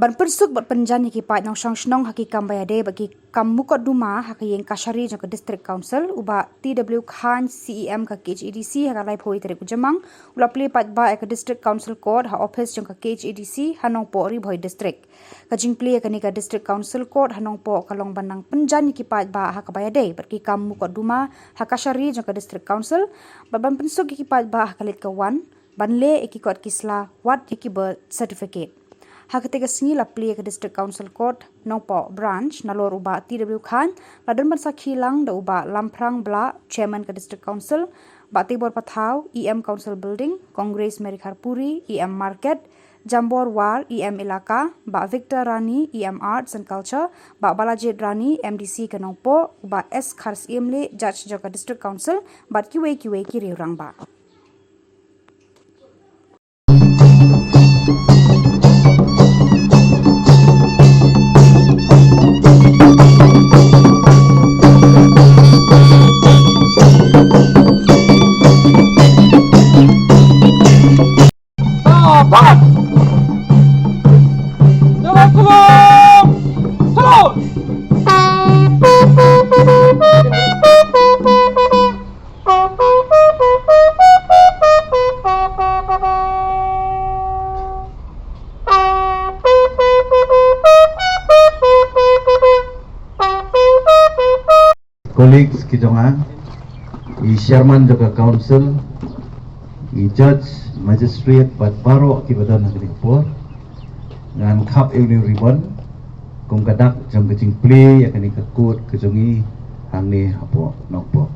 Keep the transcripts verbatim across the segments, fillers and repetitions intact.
Ban pynsuk bad pynjan ïa ki paid nongshong shnong ha ki kam ba ïadei bad ki kam mukotduma ha ka ïing kashari jong ka District Council, u Bah T W Chyne, C E M ka K H A D C, ha ka laiphew tarik u Jymmang, u la plie paidbah ïa ka District Council Court ha ophis jong ka K H A D C ha Nongpoh, Ri Bhoi District. Ka jingplie ïa kane ka District Council Court ha Nongpoh ka long ban nang pynjan ïa ki paidbah ha kaba ïadei bad ki kam mukotduma ha kashari jong ka District Council, bad ban pynsuk ïa ki paidbah ha ka leit ka wan ban leh ïa ki kot ki sla, wat ïa ki birth certificate. Ha katei ka sngi la plie ïa ka District Council Court Nongpoh Branch, nalor u Bah T W Chyne la don ban sakhi lang da u Bah Lamphrang Blah, Chairman ka District Council, Bah Teibor Pathaw, E M Council Building, Congress Mary Kharpuri, E M Market, Jambor War, E M Elaka, Bah Victor Rani, E M Arts and Culture, Bah Balajied Rani, M D C ka Nongpoh, u Bah S Kharsyiemlieh, Judge jong ka District Council, bad kiwei kiwei ki riew rangbah. Sabat! Jerusalem! Terus! Colleagues ki jong nga, i chairman jong ka council, i judge, magistrate, bad baroh kiba don ha kane ka por, ngan khap ïa une u ribbon kum ka dak jong ka jingplie ïa kane ka court ka jong ngi hangne hapoh Nongpoh.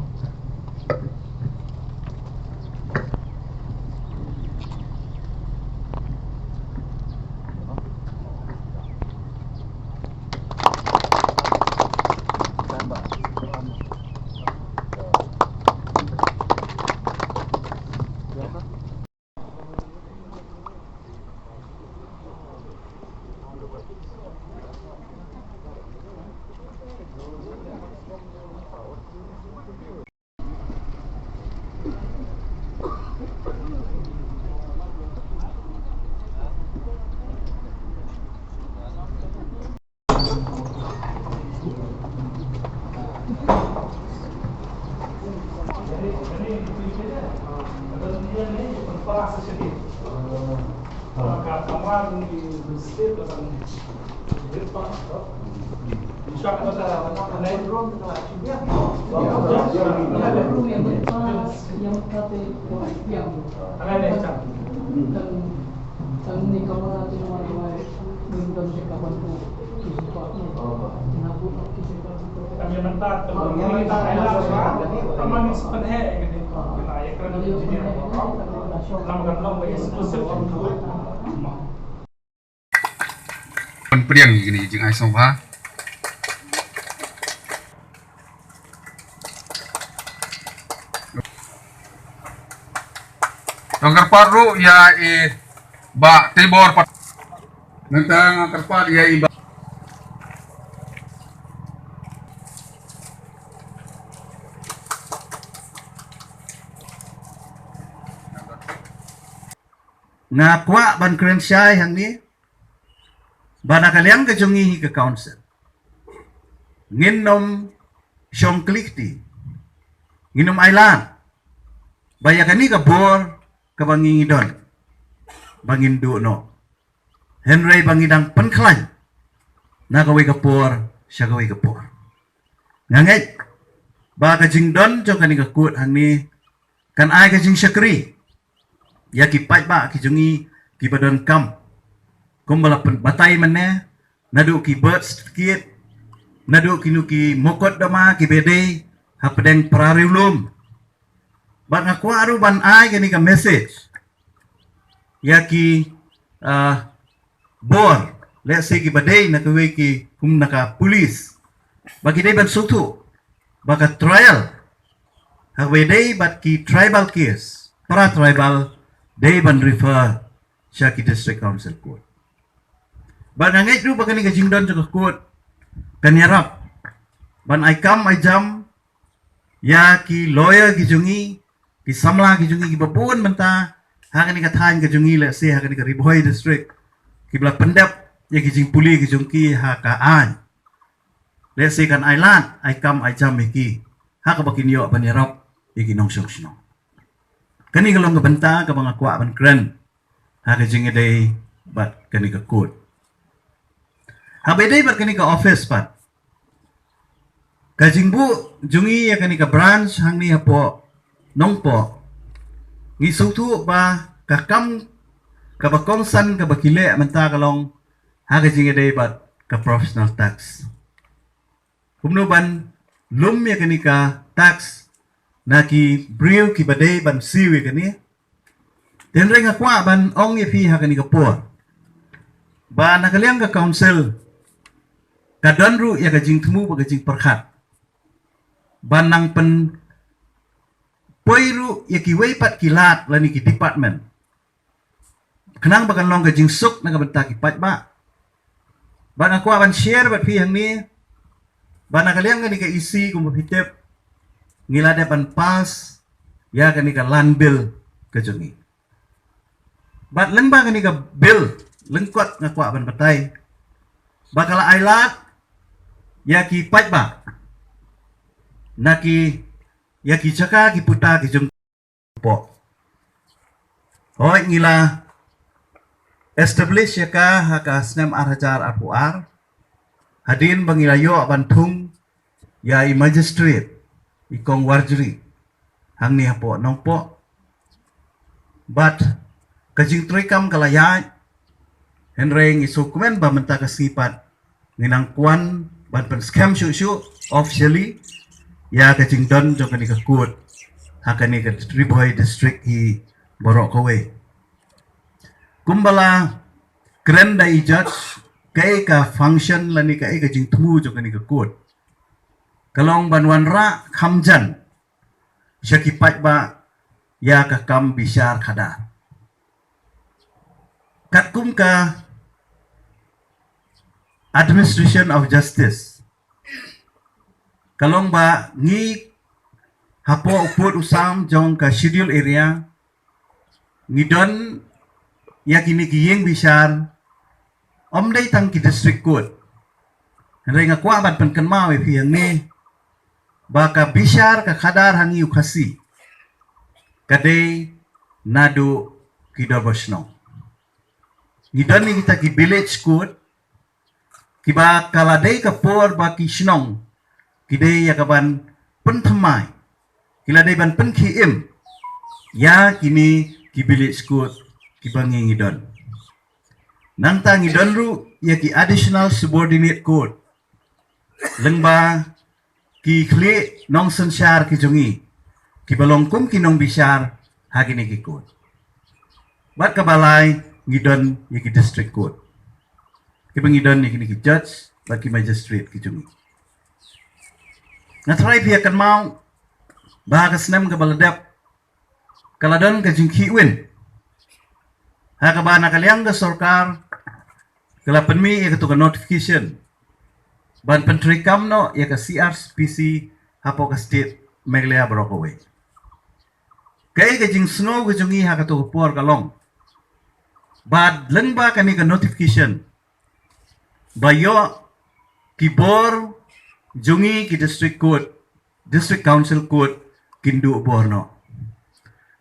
Pdiang ïa kine ki jingai sngewbha. Nga kyrpad ruh ïa i Bah Teibor Pat. Nangta nga kyrpad ïa i Bah. Nga kwah ban kren shai hangne ba na ka liang ka jong ngi hi ka council, ngin ym shong kli kti, ngin ym ailad ba ïa kane ka bor kaba ngi ngi don ba ngin duh noh, hynrei ba ngi dang pynkhlaiñ na kawei ka por sha kawei ka por. Nga ngeit ba ka jingdon jong kane ka court hangne kan ai ka jingshakri ïa ki paidbah ki jong ngi kiba donkam, kumba la pynbatai mynne, naduh ki birth certificate, naduh kino ki mukotduma kiba dei hapdeng para riewlum. Bad nga kwah ruh ban ai kane ka message ïa ki, ah, bor, let's say, kiba dei na kawei ki, kum na ka police, ba ki dei ban sngewthuh ba ka trial ha kaba ïadei bad ki tribal case, para tribal, dei ban refer sha ki District Council Court. Bad nga ngeit ruh ba kane ka jingdon jong ka court kan ïarap ban ai kam ai jam ïa ki lawyer ki jong ngi, ki samla ki jong ngi kiba bun mynta ha kane ka thaiñ ka jong ngi, let's say, ha kane ka Ri Bhoi District, kiba la pyndep ïa ki jingpule ki jong ki ha ka aiñ. Lehse kan ai lad, ai kam, ai jam ïa ki ha kaba kin ïoh ban ïarap ïa ki nongshong shnong. Kane ka long ka bynta kaba nga kwah ban kren ha ka jingïadei bad kane ka kot. Haba ïadei bad kane ka office pat, ka jingbuh jong ngi ïa kane ka branch hangne hapoh Nongpoh, ngi sngewthuh ba ka kam kaba kongsan kaba ki leh mynta ka long ha ka jingïadei bad ka professional tax. Kumno ban lum ïa kane ka tax na ki briew kiba dei ban siew ïa kane. Te hynrei nga kwah ban ong ïa phi ha kane ka por ba na ka liang ka council ka don ruh ïa ka jingthmu bad ka jingpyrkhat ban nang pynpoi ruh ïa kiwei pat ki lad lane ki department khnang ba kan long ka jingsuk na ka bynta ki paidbah. Bad nga kwah ban share bad phi hangne ba na ka liang kane ka E C kumba phi tip, ngi la dep ban pass ïa kane ka land bill ka jong ngi. Bad lyngba kane ka bill lyngkot nga kwah ban batai ba ka la ai lad ïa ki paidbah na ki, ïa ki jaka ki puta ki jong Nongpoh. Hooid, ngi la establish ïa ka ha ka snem ar hajar arphew ar hadien ba ngi la ïoh ban thung ïa i magistrate, i Kong Warjri, hangne hapoh Nongpoh. Bad ka jingtrei kam ka la ïaid, hynrei ngi sngewkmen ba mynta ka sngi pat ngi nang kwah ban pynskhem shuh shuh officially ïa ka jingdon jong kane ka kot ha kane ka Ri Bhoi District hi baroh kawei. Kumba la kren da i judge, kaei ka function lane kaei ka jingthmu jong kane ka kot? Ka long ban wanrah kham jan sha ki paidbah ïa ka kam bishar khadar. Katkum ka administration of justice, ka long ba ngi hapoh u pud u sam jong ka schedule area ngi don ïa kine ki ïing bishar, ym dei tang ki district court. Hynrei nga kwah ban pynkynmaw ïa phi hangne ba ka bishar ka khadar ha ngi u Khasi ka dei naduh ki dorbar shnong. Ngi don ïa kita ki village court, kiba ka la dei ka por ba ki shnong ki dei ïa ka ban pynthymmai, ki la dei ban pynkhie im ïa kine ki village court kiba ngi ngi don. Nangta ngi don ruh ïa ki additional subordinate court lyngba ki khlieh nongsynshar ki jong ngi kiba long kum ki nongbishar ha kine ki court. Bad kaba lai ngi don ïa ki district court kiba ngi don ïa kine ki judge bad ki magistrate ki jong ngi. Nga tharai phi ïa kynmaw ba ha ka snem kaba la dep ka la don ka jingkhih win ha kaba na ka liang ka sorkar ka la pynmih ïa katu ka notification ban pyntreikam noh ïa ka C R P C hapoh ka state Meghalaya baroh kawei. Kaei ka jingsngew ka jong ngi ha katu ka por ka long ba lyngba kane ka notification ba ïoh ki bor jong ngi ki district court, district council court kin duh bor noh.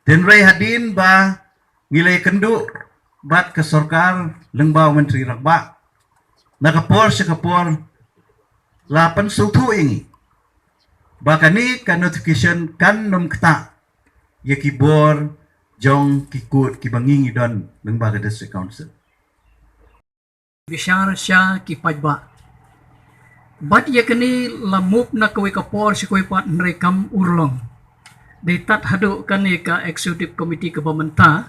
Hynrei hadien ba ngi la ïakynduh bad ka sorkar lyngba u Myntri Rangbah, na ka por sha ka por la pynsngewthuh ïa ngi ba kane ka notification kan nym ktah ïa ki bor jong ki court kiba ngi ngi don lyngba ka district council. Bishar sha ki paidbah. Bad ïa kane la move na kawei ka por sha kawei pat, hynrei kam urlong. Dei tad haduh kane ka executive committee kaba mynta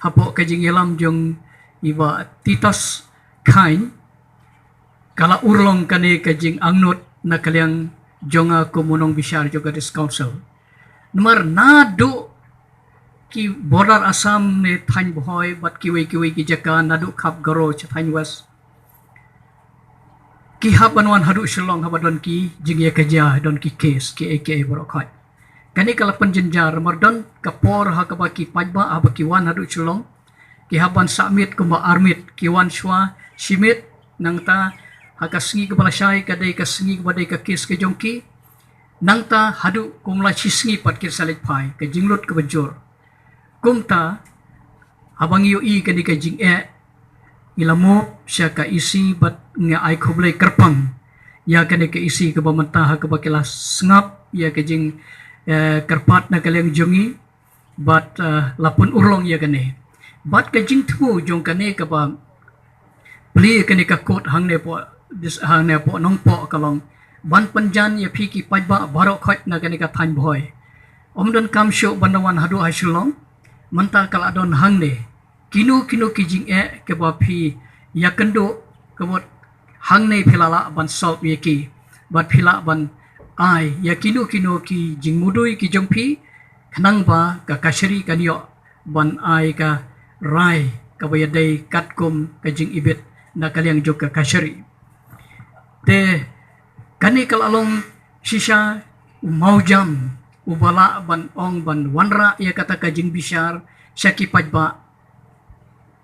hapoh ka jingïalam jong i Bah Titus Chyne, ka la urlong kane ka jingangnud na ka liang jong nga kum u nongbishar jong ka District Council. Namar naduh ki border Assam ne thaiñ Bhoi bad kiwei kiwei ki jaka naduh Khapgaro sha thaiñ West, ki hap ban wan haduh Shillong haba don ki jingïakajia, don ki case, kiei kiei baroh khoit. Kane ka la pynjynjar namar don ka por ha kaba ki paidbah haba ki wan haduh Shillong ki hap ban sah miet kumba ar miet, ki wan shuwa shi miet, Nangta ha ka sngi kaba lashai ka dei ka sngi kaba dei ka case ka jong ki. Nangta haduh kumba la shi sngi pat ki sa leit phai, ka jinglut kaba jur. Kumta haba ngi ïohi kane ka jingeh, ngi la move sha ka EC bad nga ai khublei kyrpang ïa kane ka EC kaba mynta ha kaba ki la sngap ïa ka jing, eh, kyrpad na ka liang jong ngi bad, eh, la pynurlong ïa kane. Bad ka jingthmu jong kane kaba plie kane ka court hangne hapoh, dis-, hangne hapoh Nongpoh ka long ban pynjan ïa phi ki paidbah baroh khoit na kane ka thaiñ Bhoi. Ym donkam shuh ban da wan haduh ha Shillong, mynta ka la don hangne. Kino kino ki jingeh kaba phi ïakynduh, ka mut hangne phi la lah ban solve ïa ki bad phi lah ban ai ïa kino kino ki jingmudui ki jong phi, khnang ba ka kashari kan ïoh ban ai ka rai kaba ïadei katkum ka jingibit na ka liang jong ka kashari. Te kane ka la long shisha u mawjam uba lah ban ong ban wanrah ïa kata ka jingbishar sha ki paidbah,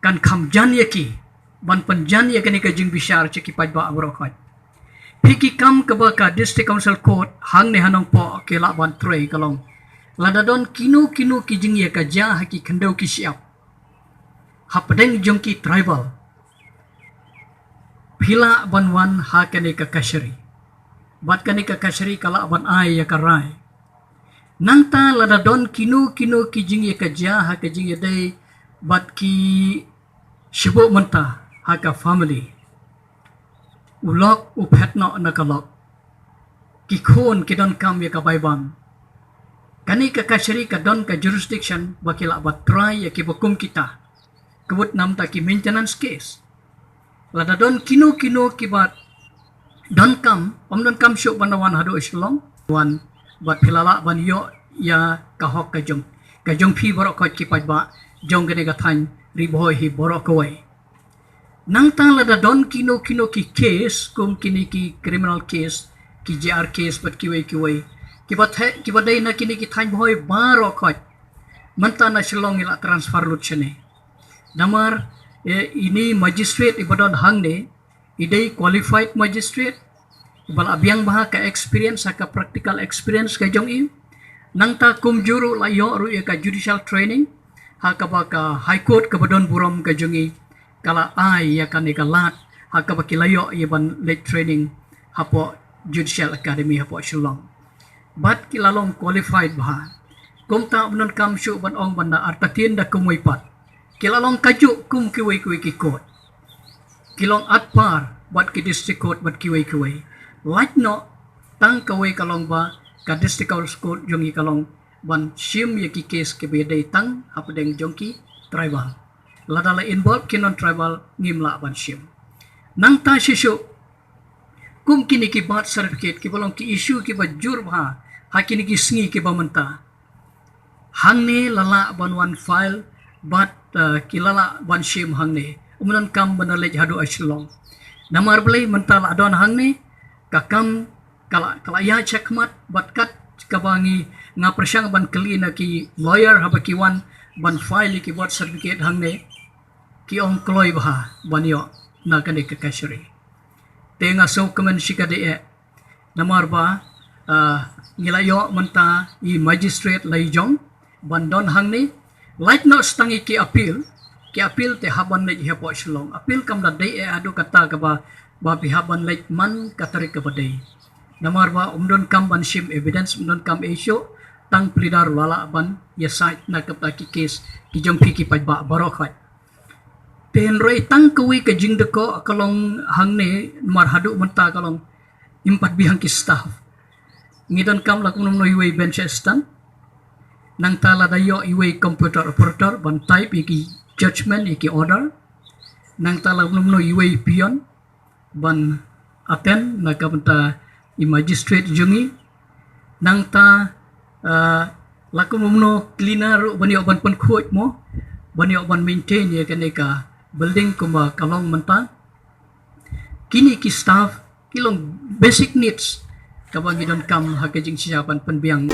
kan kham jan ïa ki ban pynjan ïa kane ka jingbishar sha ki paidbah baroh khoit. Phi ki kam kaba ka District Council Court hangne ha Nongpoh ki lah ban trei ka long, lada don kino kino ki jingïakajia ha ki khyndew ki shyiap hapdeng jong ki tribal, phi lah ban wan ha kane ka kashari bad kane ka kashari ka lah ban ai ïa ka rai. Nangta lada don kino kino ki jingïakajia ha ka jingïadei bad ki shibun mynta ha ka family, u lok u phet noh na ka lok, ki khun ki donkam ïa ka bai bam, kane ka kashari ka don ka jurisdiction ba ki lah ban trai ïa kiba kum kita, ka mut namar ki maintenance case. Lada don kino kino kiba donkam, ym donkam shuh ban da wan haduh Shillong, wan bad phi la lah ban ïoh ïa ka hok ka jong, ka jong phi baroh khoit ki paidbah jong kane ka thaiñ Ri Bhoi hi baroh kawei. Nangta lada don kino kino ki case kum kine ki criminal case, ki JR case bad kiwei kiwei, kiba the, kiba dei na kine ki thaiñ Bhoi baroh khoit, mynta na Shillong ngi la transfer lut shane. Namar, eh, ine i magistrate iba don hangne i dei qualified magistrate, iba la biang bha ka experience, ha ka practical experience ka jong i. Nangta kumjuh ruh la ïoh ruh ïa ka judicial training ha kaba ka High Court kaba don burom ka jong i ka la ai ïa kane ka lad ha kaba ki la ïoh ïa ban leit training hapoh Judicial Academy hapoh Shillong. Bad ki la long qualified bha. Kumta ym donkam shuh ban ong ban da artatien da kumwei pat. Ki la long kajuh kum kiwei kiwei ki court. Ki long at par bad ki district court bad kiwei kiwei. Lait noh, tang kawei ka long ba ka District Council Court jong i ka long ban shim ïa ki case kiba dei tang hapdeng jong ki tribal. Lada la involve ki non tribal ngim lah ban shim. Nangta shisha kum kine ki birth certificate kiba long ki issue kiba jur bha ha kine ki sngi kiba mynta. Hangne la lah ban wan file bad, uh, ki la lah ban shim hangne. Ym donkam ban da leit haduh ha Shillong. Namar balei mynta la don hangne, ka kam ka la, ka la ïa check mat bad kat kaba ngi, nga pyrshang ban kylli na ki lawyer haba ki wan ban file ïa ki birth certificate hangne, ki ong kloi bha ban ïoh na kane ka kashari. Te nga sngewkmen shikatdei eh. Namar ba, ah, ngi la ïoh mynta i magistrate la i jong ban don hangne. Lait noh tang ïa ki appeal, ki appeal te hap ban leit hapoh Shillong. Appeal kam da dei eh haduh kata kaba, ba phi hap ban leit man ka tarik kaba dei. Namar ba ym donkam ban shim evidence, ym donkam issue, tang pleader la lah ban ïa side na kata ki case ki jong phi ki paidbah baroh khoit. Te hynrei tang kawei ka jingdkoh ka long hangne, namar haduh mynta ka long ym pat biang ki staff. Ngi donkam la kumno kumno iwei bench assistant. Nangta lada ïoh iwei computer operator ban type ïa ki judgment ïa ki order. Nangta la kumno kumno iwei peon ban attend na ka bynta i magistrate jong i. Nangta, ah, la kumno kumno cleaner ruh ban ïoh ban pynkhuid mo, ban ïoh ban maintain ïa kane ka building kumba ka long mynta. Kine ki staff ki long basic needs kaba ngi donkam ha ka jingshisha ban pynbiang.